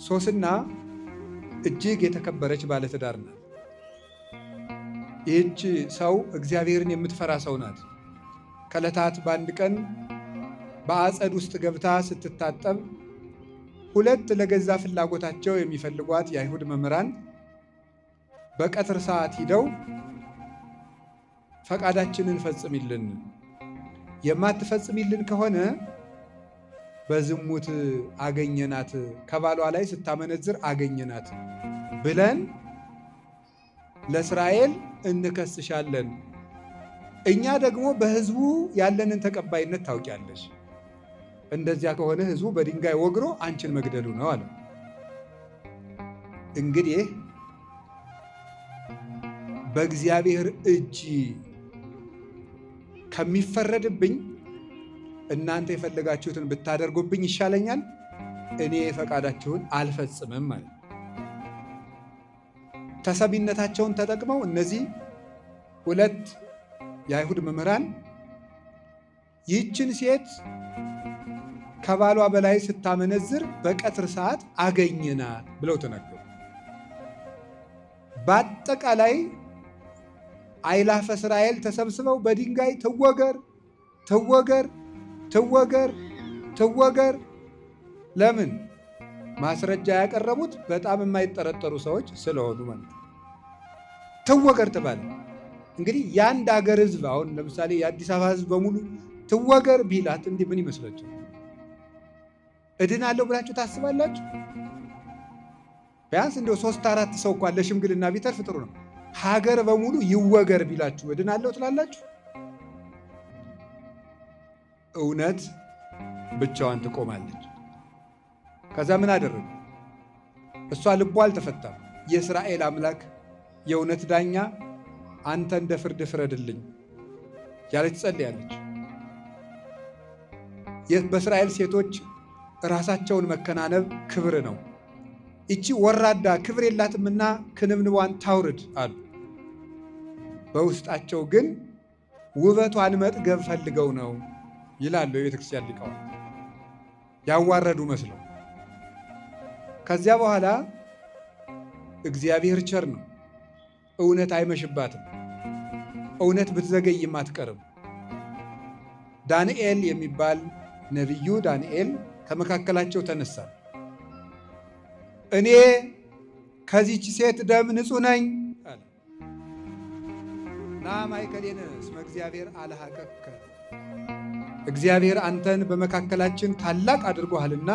ሶስና እጅግ የተከበረች ባለትዳር ናት። ይህች ሰው እግዚአብሔርን የምትፈራ ሰው ናት። ከዕለታት በአንድ ቀን በአጸድ ውስጥ ገብታ ስትታጠብ ሁለት ለገዛ ፍላጎታቸው የሚፈልጓት የአይሁድ መምህራን በቀትር ሰዓት ሂደው ፈቃዳችንን ፈጽሚልን፣ የማትፈጽሚልን ከሆነ በዝሙት አገኘናት፣ ከባሏ ላይ ስታመነዝር አገኘናት ብለን ለእስራኤል እንከስሻለን። እኛ ደግሞ በሕዝቡ ያለንን ተቀባይነት ታውቂያለሽ። እንደዚያ ከሆነ ሕዝቡ በድንጋይ ወግሮ አንቺን መግደሉ ነው አለ። እንግዲህ በእግዚአብሔር እጅ ከሚፈረድብኝ እናንተ የፈለጋችሁትን ብታደርጉብኝ ይሻለኛል፣ እኔ ፈቃዳችሁን አልፈጽምም ማለት። ተሰሚነታቸውን ተጠቅመው እነዚህ ሁለት የአይሁድ መምህራን ይህችን ሴት ከባሏ በላይ ስታመነዝር በቀትር ሰዓት አገኘናት ብለው ተናገሩ። በአጠቃላይ አይላፈ እስራኤል ተሰብስበው በድንጋይ ትወገር ትወገር ትወገር ትወገር። ለምን? ማስረጃ ያቀረቡት በጣም የማይጠረጠሩ ሰዎች ስለሆኑ ማለት ነው። ትወገር ተባለ። እንግዲህ የአንድ ሀገር ሕዝብ አሁን ለምሳሌ የአዲስ አበባ ሕዝብ በሙሉ ትወገር ቢላት እንዲህ ምን ይመስላችኋል? እድናለሁ ብላችሁ ታስባላችሁ? ቢያንስ እንደው 3 4 ሰው እንኳን ለሽምግልና ቢተርፍ ጥሩ ነው። ሀገር በሙሉ ይወገር ቢላችሁ እድናለሁ ትላላችሁ? እውነት ብቻዋን ትቆማለች። ከዛ ምን አደረጉ? እሷ ልቧ አልተፈታም። የእስራኤል አምላክ የእውነት ዳኛ አንተ እንደ ፍርድ ፍረድልኝ ያለች ትጸልያለች። በእስራኤል ሴቶች ራሳቸውን መከናነብ ክብር ነው። እቺ ወራዳ ክብር የላትምና ክንብንቧን ታውርድ አሉ። በውስጣቸው ግን ውበቷን መጥገብ ፈልገው ነው ይላሉ የቤተክርስቲያን ሊቃውንት፣ ያዋረዱ መስለው። ከዚያ በኋላ እግዚአብሔር ቸር ነው፣ እውነት አይመሽባትም፣ እውነት ብትዘገይም አትቀርም። ዳንኤል የሚባል ነቢዩ ዳንኤል ከመካከላቸው ተነሳ። እኔ ከዚች ሴት ደም ንጹሕ ነኝ አለ። ና ማእከሌነ እስመ እግዚአብሔር አልሐቀከ፣ እግዚአብሔር አንተን በመካከላችን ታላቅ አድርጎሃልና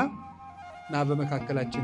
ና በመካከላችን